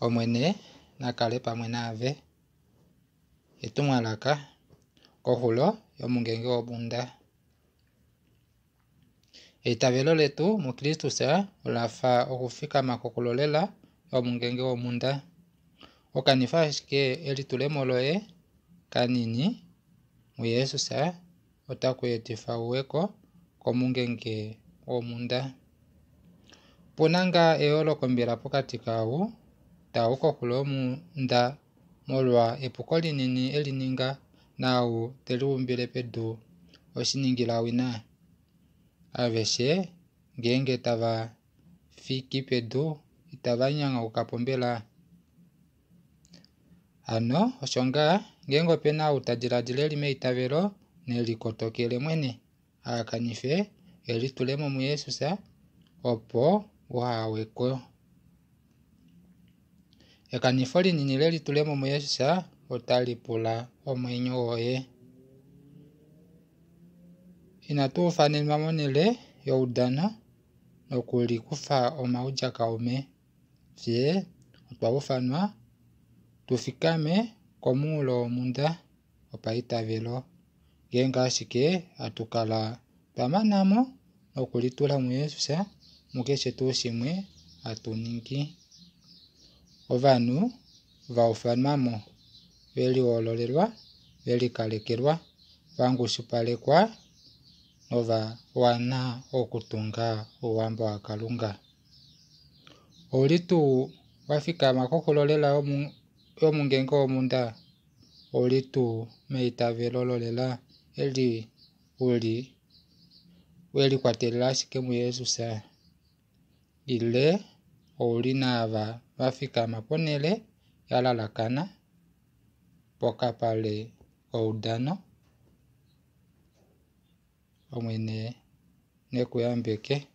Omwene na kale pamwe naave. Etumwalaka koxulo yomungenge womhunda. Eitavelo letu muKristus ola fa okufikama koxulo lela yomungenge womhunda. Okanifa ashike elitulemo loye kanini muJesus otaku etifa uweko komungenge womhunda. Opu na ngaa eyooloko mbela pokati kaau tau koxulo yomhunda molwa epuko linini e li ninga naau te liumbile pedu oshiningilawina? Aveshe ngeenge tava fiki pedu itava nyanyauka po mbela? Hano osho ngaa ngeenge ope na ou ta diladila e li meitavelo, ne likotokele mwene aha kanife elitulemo muJesus opo uha we ko. Ekanifo linini lelitulemo muJesus otali pula omwenyo woye. Inatu ufanenwa monhele youdano nokulikufa omaulyakaume. Fye otwa ufanwa tu fikame komunghulo womhunda wopaitavelo. Ngeenge ashike hatu kala twa mana mo nokulitula muJesus mukeshe tuu shimwe hatu ningi. Ovanhu va ufanwa mo, ve lihoololelwa, ve likalekelwa, va ngushupalekwa nova wana okutunga ouhamba waKalunga. Ou li tuu wa fikama koxulo lela yomungenge womhunda? Ou li tuu meitavelo lolela eli u li we likwatelela ashike muJesus? Ile ou li naava va fikama ponhele ya lalakana pokapale koudano? Omwene ne ku yambeke.